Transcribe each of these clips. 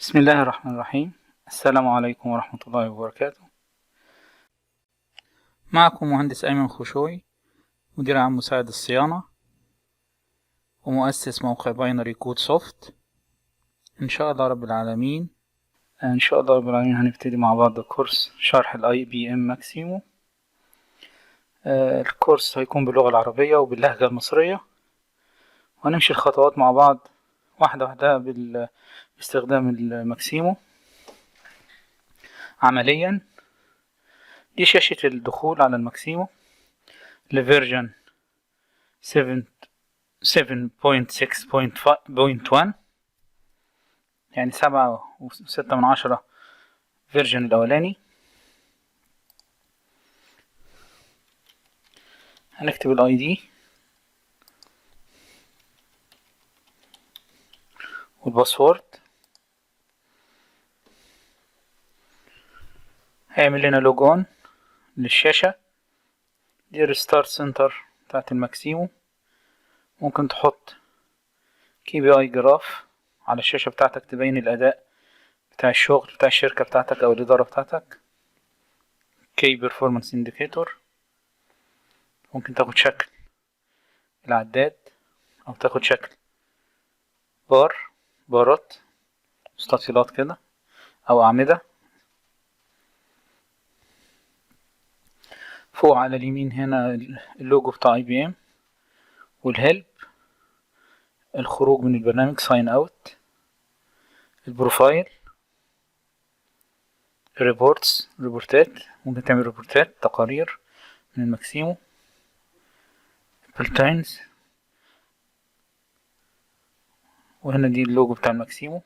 بسم الله الرحمن الرحيم. السلام عليكم ورحمة الله وبركاته. معكم مهندس أيمن خوشوي، مدير عام مساعد الصيانة ومؤسس موقع Binary Code Soft. إن شاء الله رب العالمين، إن شاء الله رب العالمين هنبتدي مع بعض كورس شرح ال IBM Maximo. الكورس هيكون باللغة العربية وباللهجة المصرية، وهنمشي الخطوات مع بعض واحدة واحدة باستخدام ال Maximo عمليا. دي شاشة الدخول على ال Maximo ل version 7.6.1، يعني 7.6 version الأولاني. هنكتب ال ID وال password، هيعمل لنا log on للشاشة. دي restart center بتاعت ال Maximo. ممكن تحط KPI graph على الشاشة بتاعتك تبين الأداء بتاع الشغل بتاع الشركة بتاعتك أو الإدارة بتاعتك. key performance indicator، ممكن تاخد شكل العداد أو تاخد شكل بارات مستطيلات كده أو أعمدة. فوق على اليمين هنا اللوجو بتاع IBM وال help، الخروج من البرنامج sign out، ال profile، reports، ريبورتات، ممكن تعمل ريبورتات تقارير من ال Maximo، bulletins، وهنا دي اللوجو بتاع ال Maximo.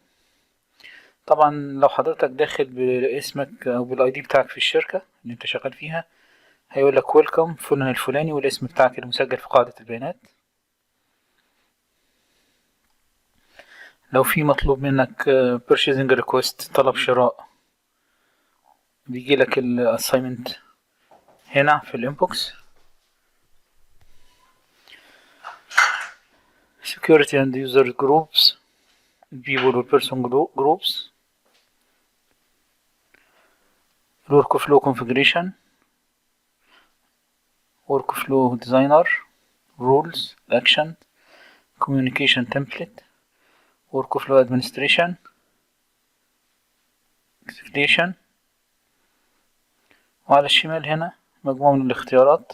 طبعا لو حضرتك داخل باسمك او بال ID بتاعك في الشركة اللي انت شغال فيها هيقول لك welcome فلان الفلاني والاسم بتاعك المسجل في قاعدة البيانات. لو في مطلوب منك purchasing request، طلب شراء، بيجي لك ال assignment هنا في ال inbox. security and user groups، people و person groups، workflow configuration، workflow designer، rules، action، communication template، workflow administration، execution. وعلى الشمال هنا مجموعة من الاختيارات،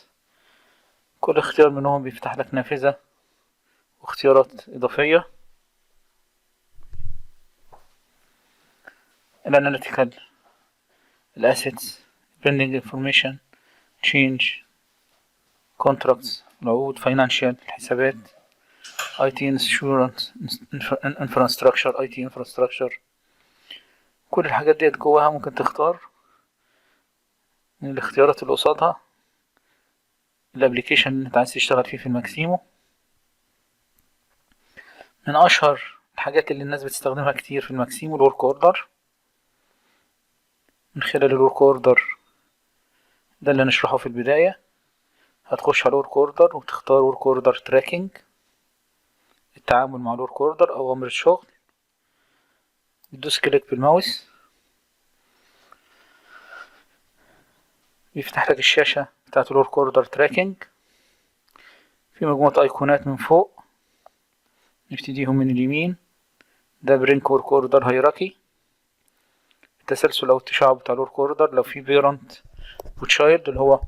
كل اختيار منهم بيفتح لك نافذة واختيارات إضافية. ال analytical، ال assets، pending information، change، contracts، العقود، financial، الحسابات، IT insurance، infrastructure، IT infrastructure. كل الحاجات ديت جواها ممكن تختار من الاختيارات اللي قصادها ال application اللي انت عايز تشتغل فيه في ال Maximo. من اشهر الحاجات اللي الناس بتستخدمها كتير في ال Maximo ال work order. من خلال ال work order ده اللي هنشرحه في البداية، هتخش على ال work order وتختار work order tracking، التعامل مع ال work order او امر الشغل. بتدوس click بالماوس بيفتح لك الشاشة بتاعت ال work order tracking. في مجموعة ايقونات من فوق نبتديهم من اليمين. ده print work order hierarchy، التسلسل او التشعب بتاع ال work order. لو في parent و child اللي هو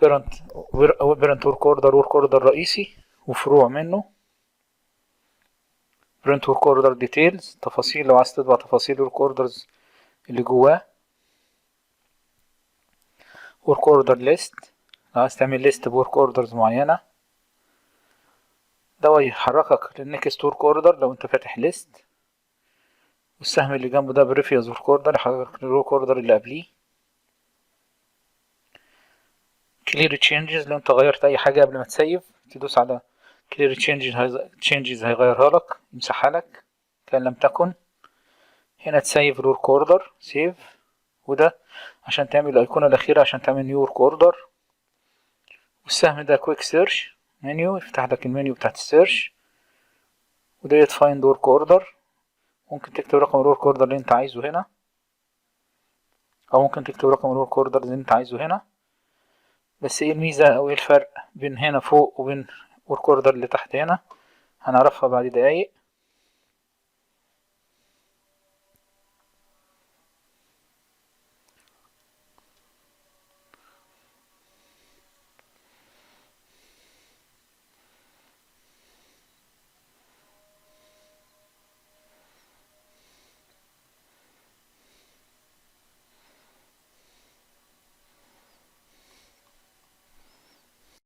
parent work order، work order رئيسي وفروع منه. print work order details، تفاصيل لو عايز تطبع تفاصيل work orders اللي جواه. work order list لو عايز تعمل list ب work orders معينة. ده يحركك لل next work order لو انت فاتح list. والسهم اللي جنبه ده previous work order يحركك لل work order اللي قبليه. clear changes لو انت غيرت اي حاجة قبل ما تسيف تدوس على clear changes هيغيرها لك، يمسحها لك كان لم تكن. هنا تسيف ال work order save، وده عشان تعمل الايقونة الاخيرة عشان تعمل new work order. والسهم ده quick search menu يفتح لك المنيو بتاعت ال search. وديت find work order ممكن تكتب رقم ال work order اللي انت عايزه هنا، او ممكن تكتب رقم ال work order اللي انت عايزه هنا. بس ايه الميزة او ايه الفرق بين هنا فوق وبين work order اللي تحت هنا؟ هنعرفها بعد دقايق.